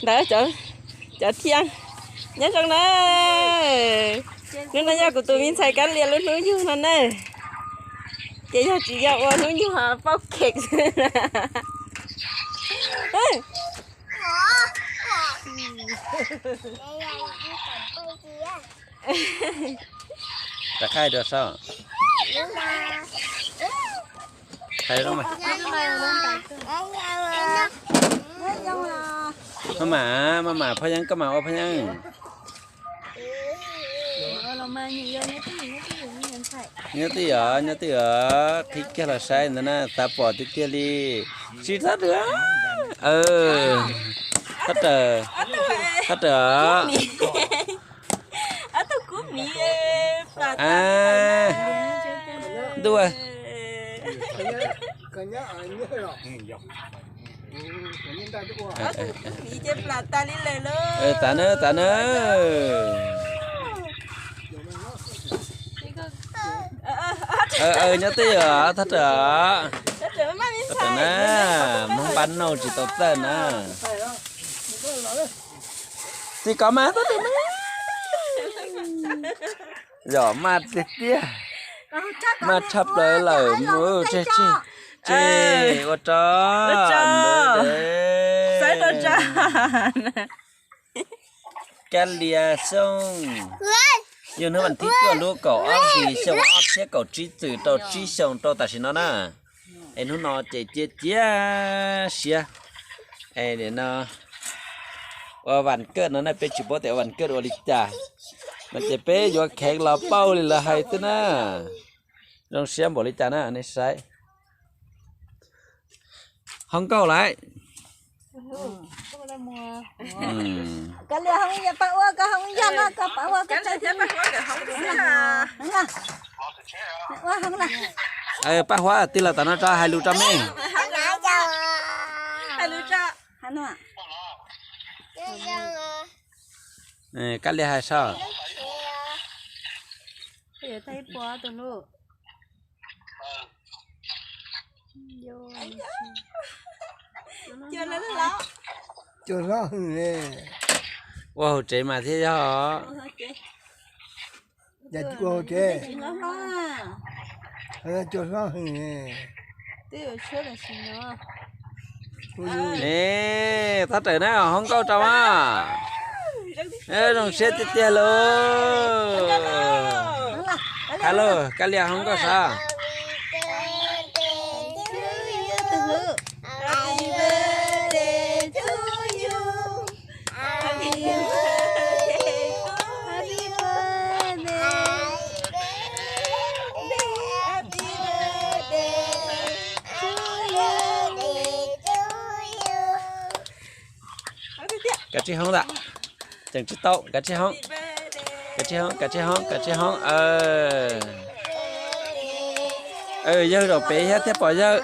Ntawd cov thiaj nyob zoo na. Hnub no yog kuv tus me ntxhais Kab Lias lub hnub yug no na. Ces yog tsis yog ua hnub yug ho pauj kheem xwb. Rov qab hais dua saib. Hais zoo mas. Maj mam, maj mam, phaj yeeb, koj mam ua phaj yeeb. Nyob twj ywm, nyob twj ywm, qhib kiag los saib ntawd na, xav pom tiag tiag li. Tsis txhob dua. Thab raws, thab raws. Ntuj. Tav na, tav na. Nyob twj ywm, thab raws. Thab raws na, Hmoob npab nauj tsis tau txawj na. Txiv kov mas thab raws mas. Yom, maj tiag tiag. Maj tshaj plaws lawm mus, tseg tseg tseg, ua tso. Kab Lias Xyooj, yog hnub vas thib cuaj lub kaum ob hlis xyoo ob txhiab kaum tsib txwm rau tsib xyoos rau tam sim no na. Es hnub no ces cia cia siab. Es nim no ua vas kawj no na, peb tsis paub tias ua vas kawj ua li cas, no ces peb yuav kheev los pauj li lawv hais xwb na. Zoo siab npaum li cas na nej saib. Hoob nkauj lawm. Paj Huab, tij laug tom no tso hais lus rau mej. Kab Lias hais saib. Cua hlob hwm ne. Ua hauv tsev mas thiaj yog. Ua hauv tsev. Cua hlob hwm ne. Thab raws na, hoob nkauj rau mas. Zoo siab tiag tiag lauj. Hello, Kab Lias hoob nkauj sav. Kav tsij hoob ntag. Tseem tsis tau, kav tsij hoob. Kav tsij hoob, kav tsij hoob, kav tsij hoob. Yawg zaum pem thiab thiaj pom yawg.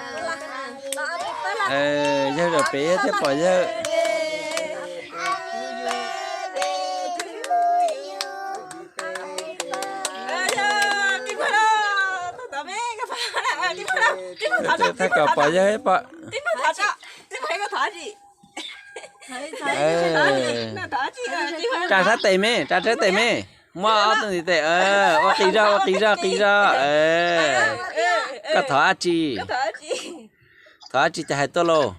Yawg zaum pem thiab thiaj pom yawg. Thaj kom pom yawg pom. Tsa sab tes me, tsa sab tes me. Muab ob tug ntiv tes, ua qis zog, ua qis zog, qis zog. Koj thov dab tsi? Thov dab tsi ces hais tuaj lauj.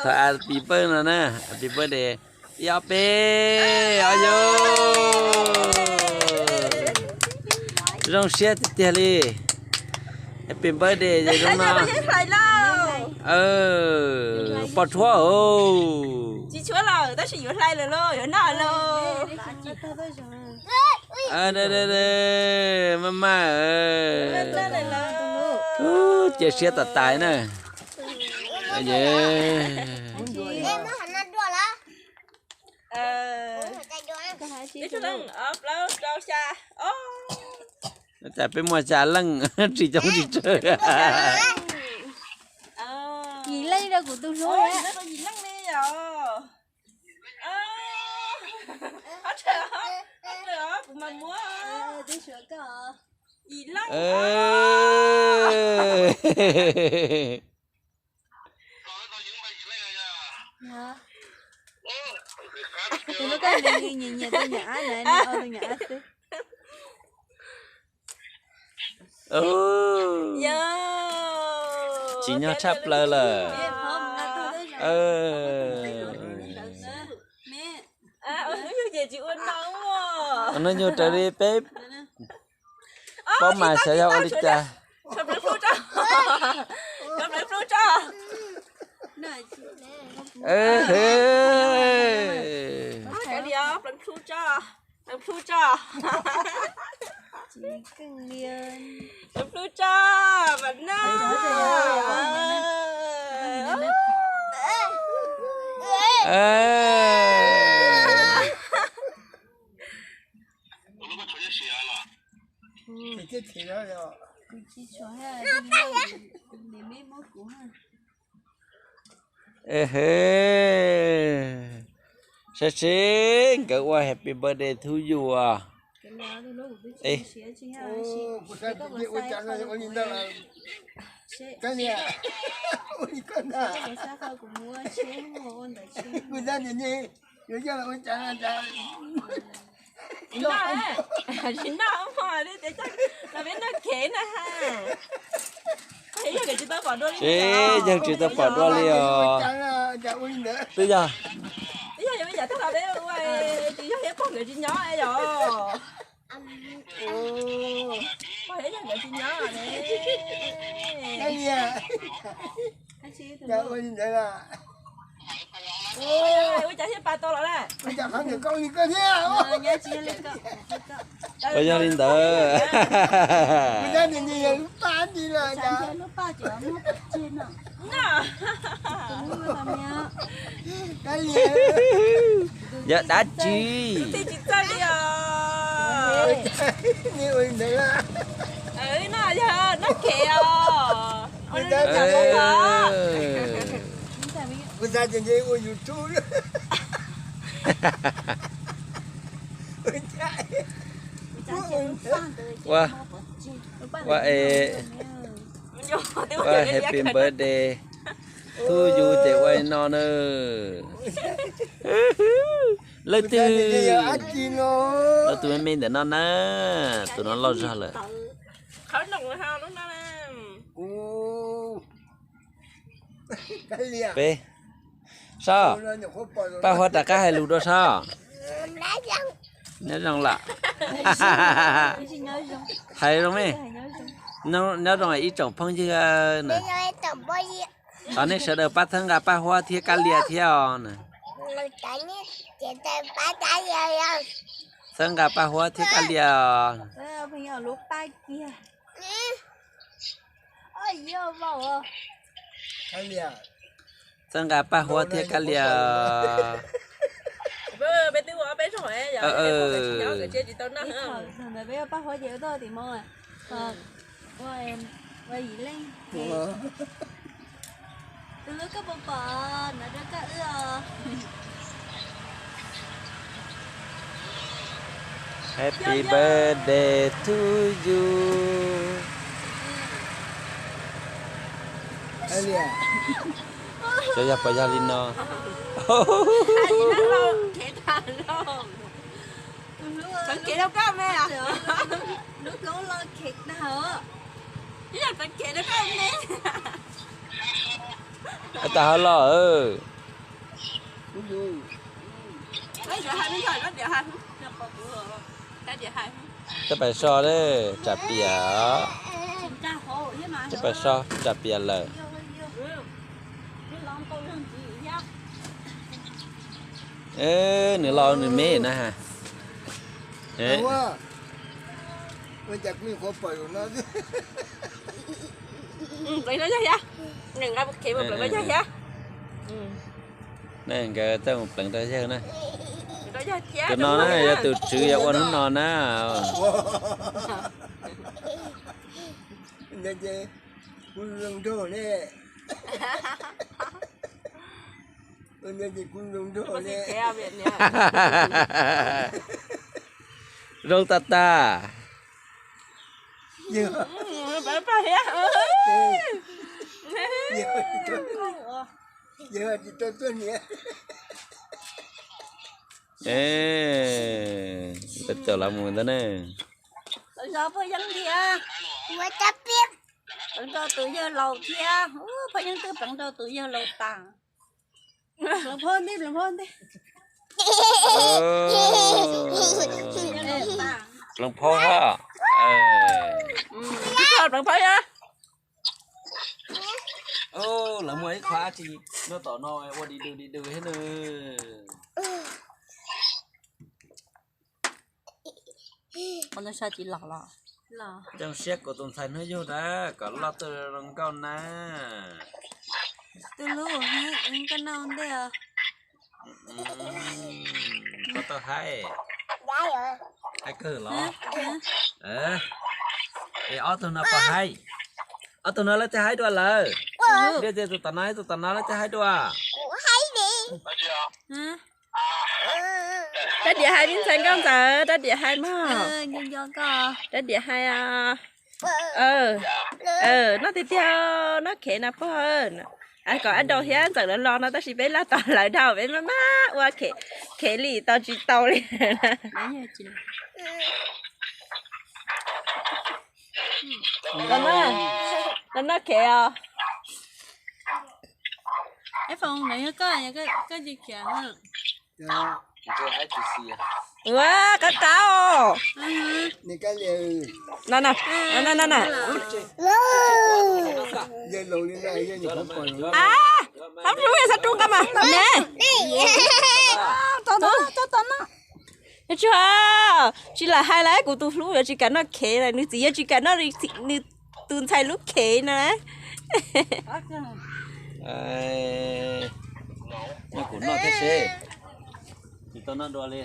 Thov happy birthday no na, happy birthday. Ib ob peb, o yus. Zoo siab tiag tiag li. Happy birthday zoo no. Poj tshuab os. Maj maj, cia siab tas tas na. Cas peb muaj xya leej tsis coob tsis tsawg. Yim leej rau kuv tus hlub. Tus lub koj nyiam nyiam tus nyuam ab na, nws ua tus nyuam ab xwb. Tsim nyog tshaj plaws lawm. Hnub nyoog raws li peb paub mas xyov yog ua li cas. Pleev plhu tso mas na. Saib seb nkawd ua happy birthday to you os. Tsis noj, tsis noj mog, los peb noj kev na ha. Yog nkawd tsis tau pom dua li, yog tsis tau pom dua li os. Twb yog, twb yog yog peb yam tag los peb ua, tsis yog thiab pog nkawd tsis nyob yog. Pog thiab yog nkawd tsis nyob ne. Ua cas thiaj pab tau los na? Ua yog li ntawd. Yog dab tsi? Tsis txawj li os. No yog noj kev os. Ua, ua es, ua happy birthday to you ces ua li no na. Leej twg, leej twg me me ntawm no na, tus no loj zog lawm. Peb, Sab, Paj Huab rov qab hais lus dua Sab. Nyob zoo lawm. Hais zoo me. Nyob zoo ib tsoom phooj ywg na. Thov nej sawv daws pab txhawb nqa Paj Huab thiab Kab Lias thiab os na. Txhawb nqa Paj Huab thiab Kab Lias os. Txhawb nqa Paj Huab thiab Kab Lias. Happy birthday to you. Xyov yog puas yog li no. Tas hov los. Tej pais so, tsam piam. Tej pais so, tsam piam lawm. Nws los nws me na ha. Nkawd txawj mus pleev rau yawg na. Tus no na yog tus tswv yog ua hnub no na. Zoo tas tas. Pab pab thiab. Peb caum los mus ntag ne. Peb rau tus yawg laus thiab, peb yeej twb peb rau tus yawg laus tas. Pleev phaub thiab. Pleev phaub thiab. Lawv muaj ib qho dab tsi nyob tom no ua di du di du thiab na. Zoo siab kuv tus ntxhais hnub yug na, kom loj tuaj zoo nkauj na. Koj tau haib, haib kawg los? Es ob tug no puas haib? Ob tug no leej twg haib dua lawm? Tus tom no, tus tom no leej twg haib dua? Dab Diam hais me ntxhais Nkauj Ntxawm, Dab Diam hais mog. Dab Diam hais. Noj tiag tiag, noj khev na pog. Kom Ab Dau thiab Ntxawm lawv los no tab sis peb laj tos lawv dhau, peb maj maj ua khev li tos tsis tau li. Los noj khev os. Ua qab qab os. No no no no. Xab hlub xab rub nqa mas ne. Yog tsis, tsis lam hais lawm, kuv tus hlub yuav tsis kam noj khev lawm, nws txiv yuav tsis kam noj li nws tus ntxhais lub khev no na. Noj kuv noj thiab seb. Tsis tau noj dua li.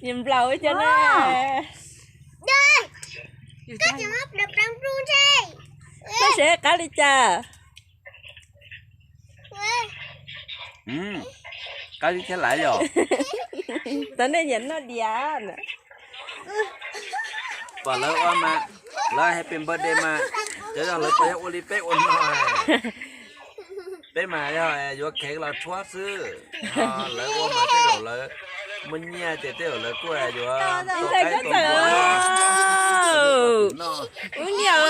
Nws nplaum cov na. Noj seb qab li cas. Qab li thiab lawm yom. Tov nej nyiam noj diam. Pom lawv ua mas, lawv happy birthday mas, cov yog lawv puas yog ua li peb ua no. Peb mas yog yuav khev los tshuab xwb. Lawv ua mas tej zaum lawv muaj nyiaj ces tej zaum lawv kuj yuav tau qaib tau npua no. Ub niam.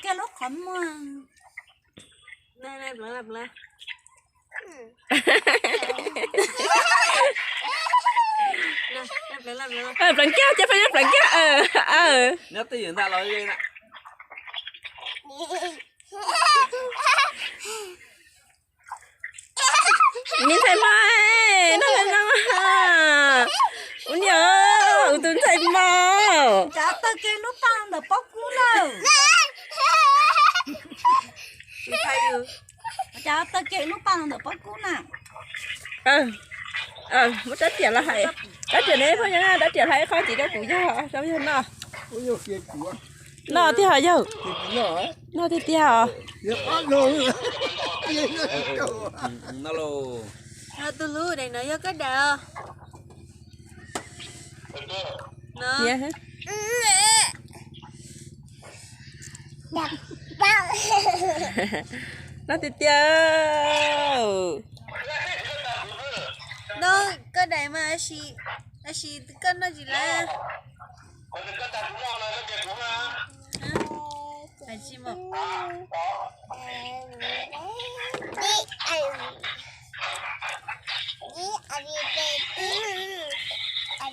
Kiag lub qhov muag. Pleev kiag, cia peb pleev kiag. Nyob twj ywm ntag los. Me ntxhais Hmoob, noj zoo. Ub niam, kuv tus ntxhais Hmoob. Cov tawg ke lub paj ntawm pob kub na. Cov tawg ke lub paj ntawm pob kub na. Muab rab riam los hais, rab riam ne, phooj ywg, rab riam hais qhov txiv rau kuv yog, rau yawg noj. Noj tiag os yawg. Noj tiag tiag os. Tus hlub daim no yog koj daim os. Noj tiag tiag. Noj koj daim mas, tab sis koj noj tsis lawm.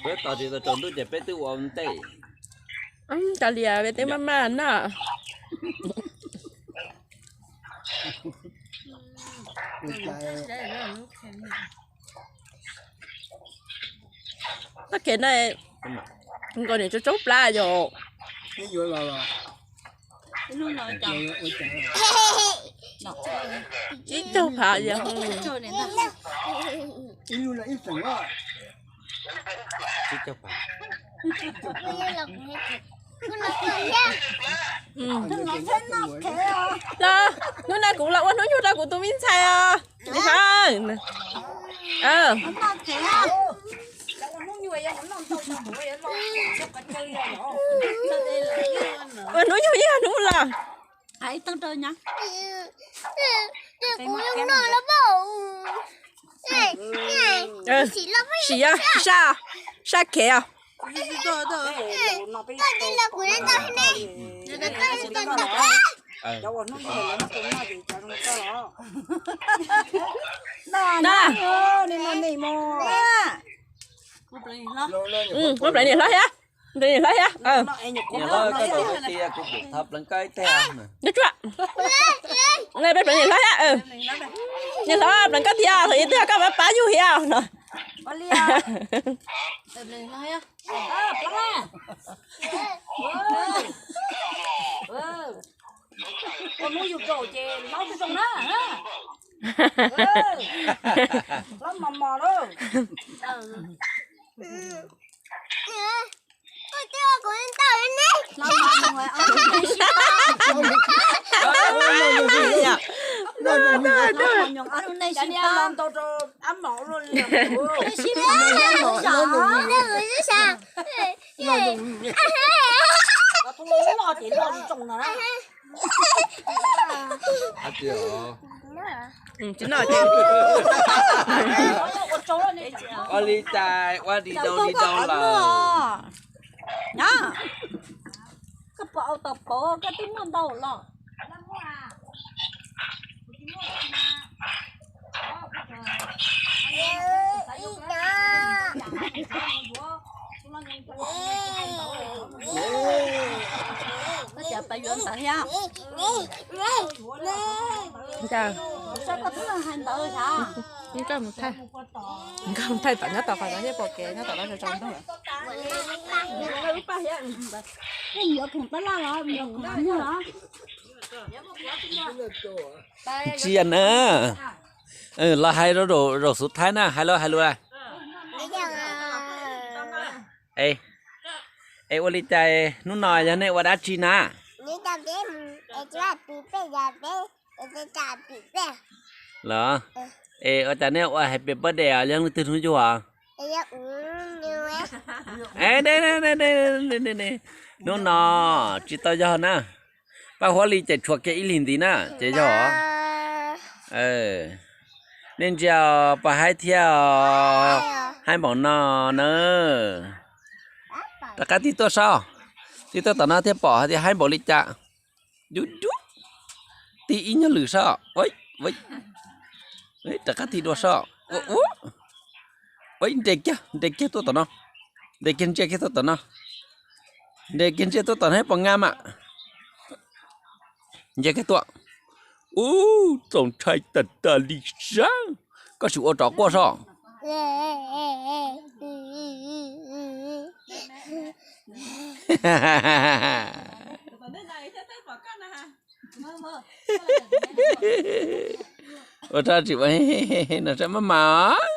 Peb tos tsis tau tsaus ntuj ces peb twb ua ua ntej. Cov liam peb twb maj maj noj. Txoj kev no nkaus niam tso tsoob plab yog. Ib caug phav yog. Ib caug phav. Los, hnub no kuv los ua hnub nyoog rau kuv tus me ntxhais os. Li hov. Ua hnub nyoog ib hnub los. Sim, saj, saj khev os. Na, muab pleev niam hlob thiab. Pleev niam hlob thiab. Niam hlob, koj tau tias kuv pum thov pleev koj ib teg. Tsuag, peb pleev niam hlob thiab. Niam hlob pleev koj thiab, thaum ub twb yog koj pab pab yus thiab no. Ua hnub yus rau ces hlob zoo na. Hlob mos mos lauj. Tsis noj ces ua li cas ua li rau li rau lawm. Koj pom au tau pov koj twb muaj ntau los. Koj cov pab yuav ntawd thiab. Koj twb hais ntawd thiab. Nkauj mus thaij, nkauj mus thaij tom nyob tom qhov no thiab pom kev nyob tom no tsaus ntuj. Yuav khoom tab laj los yuav khoom nyuj los? Tsis yog na. Los hais rau zaum xub thawj na, hais lus hais lus. Es ua li cas hnub no yog nej ua dab tsi na? Los, es ua cas nej ua happy birthday os, yog leej twg hnub yug os? Hnub no tsis tau yog na. Paj Huab Lis ces tshuav kiag ib hlis ntxiv na ces yog. Nej ntsia, Paj Haib thiab Haib npaum no na. Rov qab tig tuaj saib, tig tuaj tom no thiaj pom hais tias haib npaum li cas. Dub dub. Tig ib nyuag lwm saib. Rov qab tig dua saib. Ua, nres kiag, nres kiag tuaj tom no. Nres kiag ntsia kiag tuaj tom no. Nres kiag ntsia tuaj tom no pom nqa mam. Nres kiag tuaj. Ub, txaus ntshai tas tas li sab. Koj sim ua rov quaj saib. Ua rau tsis ua no saib maj mam.